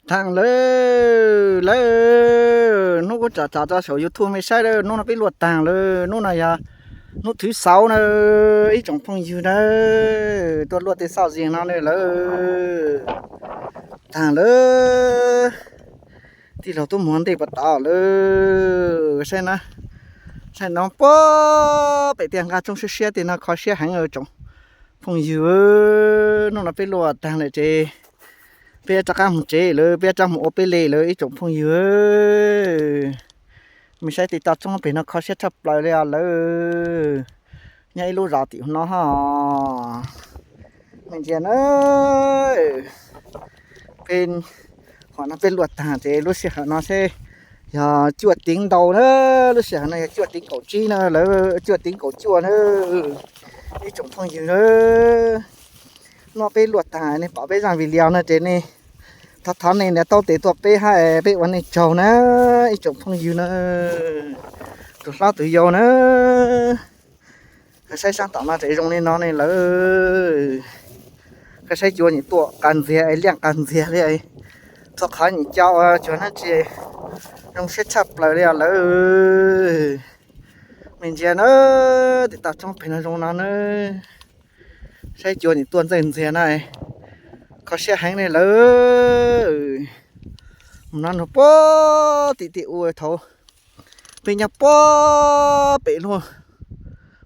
Taag lawm lawm, hnub kuv tsaam tsaam rua saum YouTube mej saib lawm, hnub no peb luaj taag lawm, hnub no yog hnub thwv xauv na, ib tsoom phooj ywg na, tuaj luaj tej xoj zeeg no ne lawm. Taag lawm, tij laug tub muag ntej puas tau lawm, saib no, saib no puag pem tiaj nqaj tsoob siab siab tej no kho siab heev tsoom phooj ywg. Hnub no peb luaj taag lawm ces peb rov qaab moog tsev lawm, peb rov qaab moog ua peb le lawm ib tsoom phooj ywg. Mej saib tej toj roob pem no kho siab tshaj plaws li os lawm. Nyob ib lub zos tim no hos, mej ntsia na, peb, hom no peb luaj taag ces lub sij hawm no seb yog cuaj teev ntau na, lub sij hawm no yog cuaj teev kaum tsib na lawm, cuaj teev kaum cuaj na, ib tsoom phooj ywg na. Hnub no peb luaj taag, nej pom peb zaaj video no ces nej thov thov nej niam taub tes tuaj peb hab peb ua nej tsaug na, ib tsoom phooj ywg na, tus hlob tus yau na. Saib saab tom no ces zoo li no ne lawm. Koj saib cua nyem tuaj qas ntxiag es liaj qas ntxiag li, txhua qhov nyem co ua cuag nab tsi zoo siab tshaj plaws li os lawm. Mej ntsia na, tej toj roob pem no zoo no na, saib cua nyem tuaj ntxawj ntxiag na, kho siab heev li lawm. Mus no nug puag tim tej ua thaum peb nyob puag pem lub,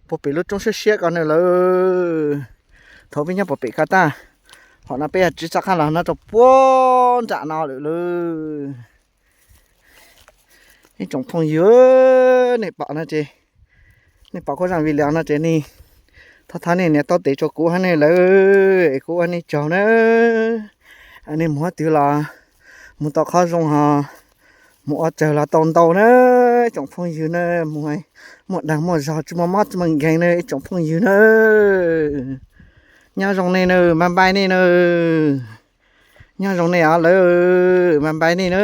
puag pem lub roob siab siab ko na lawm. Thaum peb nyob puag pem ko tag, hom no peb yog tsiv txoj qab los no rau puag nram no lawm lawm. Ib tsoom phooj ywg, nej pom no ces, nej pom kuv zaaj video no ces nej thov thov nej niam taub tes rua kuv hab nej lawm es kuv ua nej tsaug na. Nej mus qhov twg los mus tau qhov zoo hos, mus ua tsawg los tau ntau na, ib tsoom phooj ywg na. Mus muaj daag muaj zog, tsi muaj mob tsi muaj nkeeg na ib tsoom phooj ywg na. Nyob zoo nej na, npaj npaj nej na. Nyob zoo nej os lawm, npaj npaj nej na.